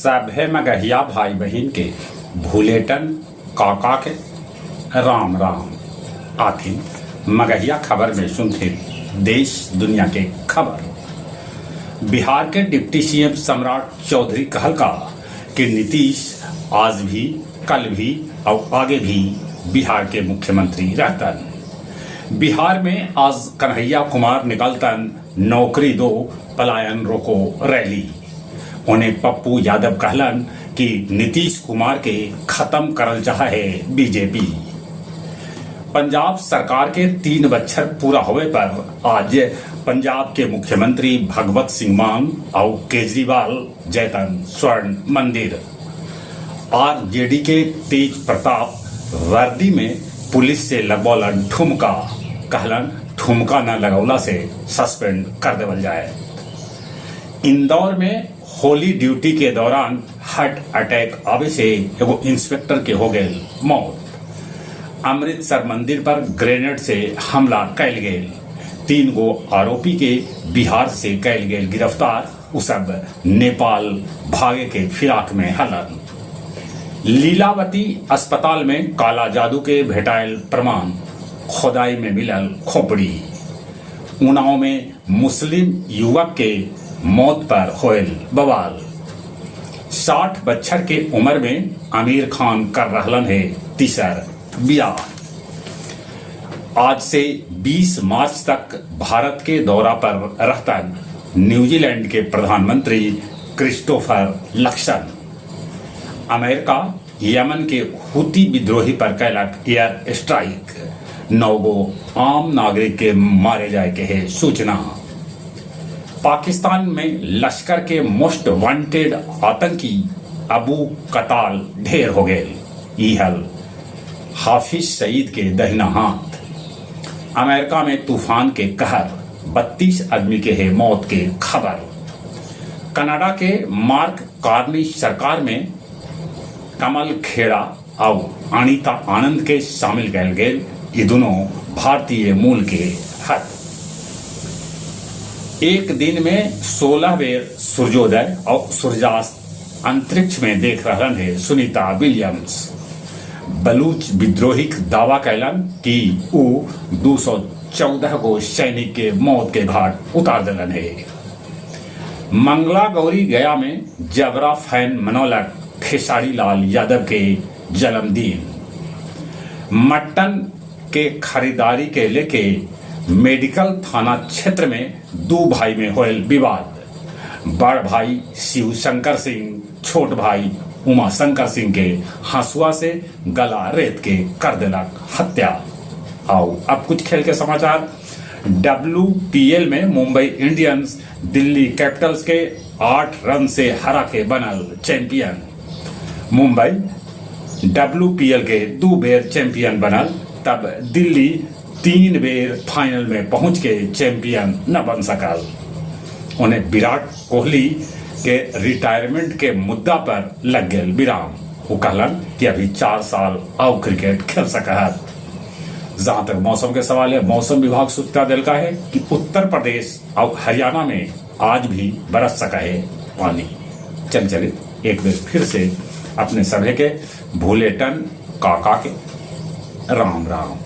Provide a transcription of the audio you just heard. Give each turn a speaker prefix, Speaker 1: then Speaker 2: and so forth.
Speaker 1: सभे मगहिया भाई बहिन के भुलेटन काका के राम राम। आथिन मगहिया खबर में सुनथिन देश दुनिया के खबर। बिहार के डिप्टी सीएम सम्राट चौधरी कहलका कि नीतीश आज भी, कल भी और आगे भी बिहार के मुख्यमंत्री रहतन। बिहार में आज कन्हैया कुमार निकालतन नौकरी दो पलायन रोको रैली। उन्हें पप्पू यादव कहलन कि नीतीश कुमार के खत्म करल चाहे है बीजेपी। पंजाब सरकार के 3 बच्छर पूरा होवे पर आज पंजाब के मुख्यमंत्री भगवत सिंह मान और केजरीवाल जैतन स्वर्ण मंदिर। आरजेडी के तेज प्रताप वर्दी में पुलिस से लगौलन ठुमका, कहलन ठुमका न लगौला से सस्पेंड कर देवल जाए। इंदौर में होली ड्यूटी के दौरान हार्ट अटैक आवे से एगो इंस्पेक्टर के हो गए मौत। अमृतसर मंदिर पर ग्रेनेड से हमला कैल गेल। 3 गो आरोपी के बिहार से कैल गेल गिरफ्तार। उ सब नेपाल भागे के फिराक में हलन। लीलावती अस्पताल में काला जादू के भेटायल प्रमाण, खोदाई में मिलल खोपड़ी। उन्नाव में मुस्लिम युवक के मौत पर होयल बवाल। 60 बच्छर के उम्र में आमिर खान कर रहलन है तीसर बियाह। आज से 20 मार्च तक भारत के दौरा पर रहतन न्यूजीलैंड के प्रधानमंत्री क्रिस्टोफर लक्सन। अमेरिका यमन के हुती विद्रोही पर कैलक एयर स्ट्राइक। 9 गो आम नागरिक के मारे जाए के है सूचना। पाकिस्तान में लश्कर के मोस्ट वांटेड आतंकी अबू कताल ढेर हो गए। ई हल हाफिज सईद के दहिना हाथ। अमेरिका में तूफान के कहर, 32 आदमी के है मौत के खबर। कनाडा के मार्क कार्नी सरकार में कमल खेड़ा और अनीता आनंद के शामिल कैल गेल। ये दोनों भारतीय मूल के हथ। एक दिन में 16 बेर सूर्योदय और सूर्यास्त अंतरिक्ष में देख रहलन है सुनीता विलियम्स। बलूच विद्रोही के दावा कैलन कि ऊ 214 गो सैनिक के मौत के घाट उतार दिलन है। मंगला गौरी गया में जबरा फैन मनौलक खेसारी लाल यादव के जन्मदिन। मट्टन के खरीदारी के लेके मेडिकल थाना क्षेत्र में 2 भाई में होयल विवाद। बड़ भाई शिव शंकर सिंह छोट भाई उमा शंकर सिंह के हंसुआ से गला रेत के कर देलक हत्या। आओ अब कुछ खेल के समाचार। डब्ल्यूपीएल में मुंबई इंडियंस दिल्ली कैपिटल्स के 8 रन से हरा के बनल चैंपियन। मुंबई डब्ल्यूपीएल के 2 बेर चैंपियन बनल, तब दिल्ली 3 बेर फाइनल में पहुंच के चैंपियन न बन सकल। उन्हें विराट कोहली के रिटायरमेंट के मुद्दा पर लग गए विराम। वो कहलन कि अभी 4 साल और क्रिकेट खेल सकत। जहां तक मौसम के सवाल है, मौसम विभाग सूचना दिलका है कि उत्तर प्रदेश और हरियाणा में आज भी बरस सका है पानी। चल चले एक बार फिर से अपने सभे के भूलेटन काका के राम राम।